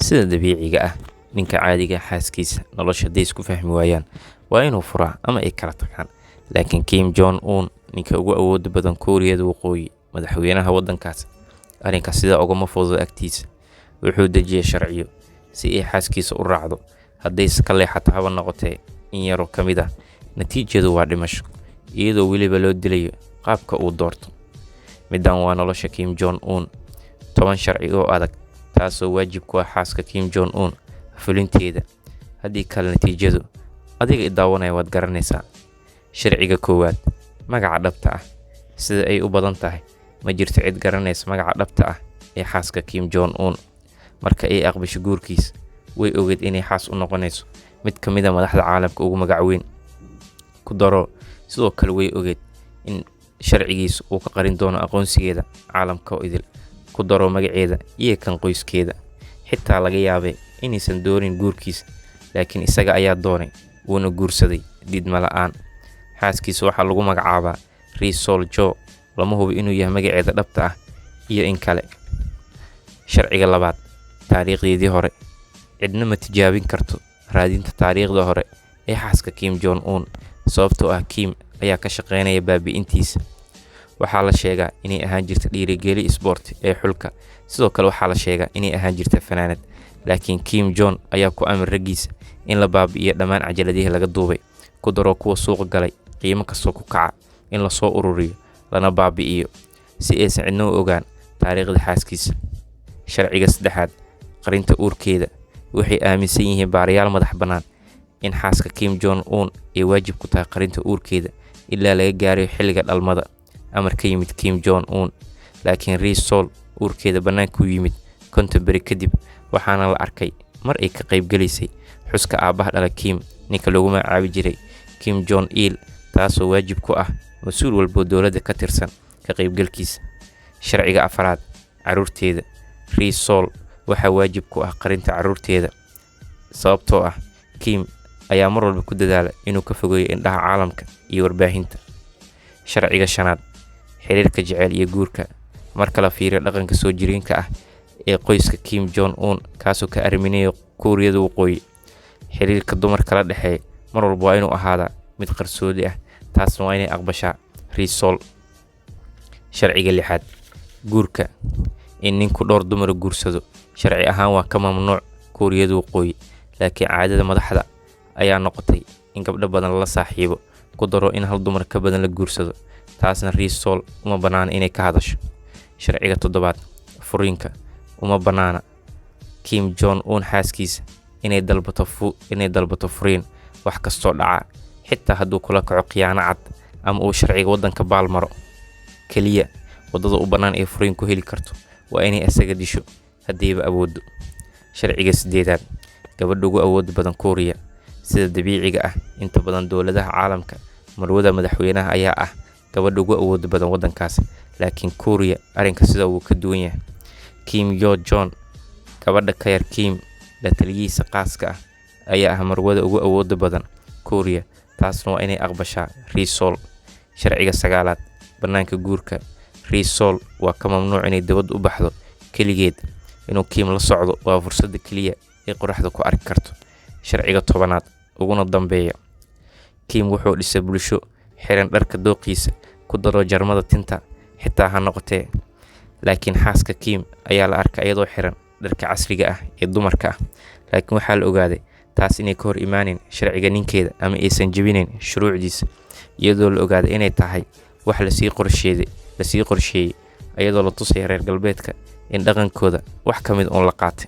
Sida dabiiciga ah, ninka caadiga xaaskiisa nolosha hadday isku fahmi waayaan waa inuu furaa ama ay kala tagaan. Laakiin Kim Jong Un, ninka ugu awooda badan Kuuriyada Waqooyi, madaxweynaha waddankaas, arrinkaas sidaa ugama fududa agtiisa. Wuxuu dejiyay sharciyo si ay xaaskiisa u raacdo, haddayse ka leexato haba noqotee in yaroo ka mid ah, natiijadu waa dhimasho, iyadoo weliba loo dilayo qaabka uu doorto. Middan waa nolosha Kim Jong Un, 10 sharci oo adag, taasoo waajib ku ah xaaska Kim Jong Un fulinteeda. Haddii kale natiijadu adiga i daawanaya waad garanaysaa. Sharciga koowaad: magaca dhabta ah. Sida ay u badan tahay, ma jirto cid garanaysa magaca dhabta ah ee xaaska Kim Jong Un. Marka ay aqbasho guurkiisa, way ogeyd inay xaas u noqonayso mid ka mid ah madaxda caalamka ugu magac weyn. Ku daro, sidoo kale way ogeyd in sharcigiisa uu ka qarin doono aqoonsigeeda caalamka oo idil, ku daro magaceeda iyo kan qoyskeeda. Xitaa laga yaabay inaysan doonin guurkiisa, laakiin isaga ayaa doonay, wuuna guursaday diidmo la'aan. Xaaskiisa waxaa lagu magacaabaa Ri Sol Jo. Lama hubo inuu yahay magaceeda dhabta ah iyo in kale. Sharciga labaad: taariikhdeedii hore. Cidna ma tijaabin karto raadinta taariikhda hore ee xaaska Kim Jong Un, sababtoo ah Kim ayaa ka shaqeynaya baabi'intiisa. Waxaa la sheegaa inay ahaan jirta dhiirigeli isboorti ee xulka. Sidoo kale waxaa la sheegaa inay ahaan jirta fanaanad, laakiin Kim Jong ayaa ku amray raggiisa in la baabi'iyo dhammaan cajaladihii laga duubay, ku daro kuwa suuqa galay, qiimo kastoo ku kaca in lasoo ururiyo lana baabi'iyo, si aysan cidna u ogaan taariikhda xaaskiisa. Sharciga saddexaad: qarinta uurkeeda. Waxay aaminsan yihiin baarayaal madax bannaan in xaaska Kim Jong Un ay waajib ku tahay qarinta uurkeeda ilaa laga gaarayo xilliga dhalmada, amar ka yimid Kim Jong Un. Laakiin Ri Sol uurkeeda bannaanka u yimid 50 beri kadib, waxaana la arkay mar ay ka qaybgalaysay xuska aabbaha dhala Kim, ninka lagu magacaabi jiray Kim Jong Il, taasoo waajib ku ah mas-uul walboo dowladda ka tirsan ka qaybgalkiisa. Sharciga afaraad: carruurteeda. Ri Sol waxaa waajib ku ah qarinta carruurteeda, sababtoo ah Kim ayaa mar walba ku dadaala inuu ka fogeeyo indhaha caalamka iyo warbaahinta. Sharciga shanaad: xiriirka jeceyl iyo guurka. Marka la fiiriyo dhaqanka soo jireenka ah ee qoyska Kim Jong Un, kaasoo ka arriminaya Kuuriyada Waqooyi, xiriirka dumarka la dhexeeya mar walba waa inuu ahaadaa mid qarsoodi ah, taasna waa inay aqbashaa Ri Sol. Sharciga lixaad: guurka. In ninku dhowr dumara guursado sharci ahaan waa ka mamnuuc Kuuriyada Waqooyi, laakiin caadada madaxda ayaa noqotay in gabdho badan lala saaxiibo, ku daro in hal dumar ka badan la guursado. Taasna Ri Sol uma bannaana inay ka hadasho. Sharciga toddobaad: furiinka. Uma bannaana Kim Jong Un xaaskiisa inay dalbato furiin, wax kastoo dhaca, xitaa hadduu kula kaco khiyaano cad ama uu sharciga waddanka baal maro. Keliya waddada u bannaan ee furiin ku heli karto waa inay isaga disho, haddiiba awooddo. Sharciga sideedaad: gabadha ugu awoodda badan Kuuriya. Sida dabiiciga ah, inta badan dowladaha caalamka marwada madaxweynaha ayaa ah gabadha ugu awoodda badan waddankaas, laakiin Kuuriya arrinka sida wuu ka duwan yahay. Kim Yo Jong, gabadha ka yar Kim, la taliyihiisa khaaska ah, ayaa ah marwada ugu awoodda badan Kuuriya, taasna waa inay aqbashaa Ri Sol. Sharciga sagaalaad: bannaanka guurka. Ri Sol waa ka mamnuuc inay dibadda u baxdo keligeed. Inuu Kim la socdo waa fursadda keliya ee qoraxda ku arki karto. Sharciga 10aad uguna dambeeya: Kim wuxuu dhisay bulsho xiran dharka dooqiisa, ku daro jarmada tinta xitaa ha noqotee, laakiin xaaska Kim ayaa la arkay iyadoo xiran dharka casriga ah ee dumarka ah. Laakiin waxaa la ogaaday taas inay ka hor imaaneyn sharciga ninkeeda ama aysan jebinayn shuruucdiisa, iyadoo la ogaaday inay tahay wax lasii qorsheeyey, iyadoo la tusaya reer galbeedka in dhaqankooda wax ka mid uun la qaatay.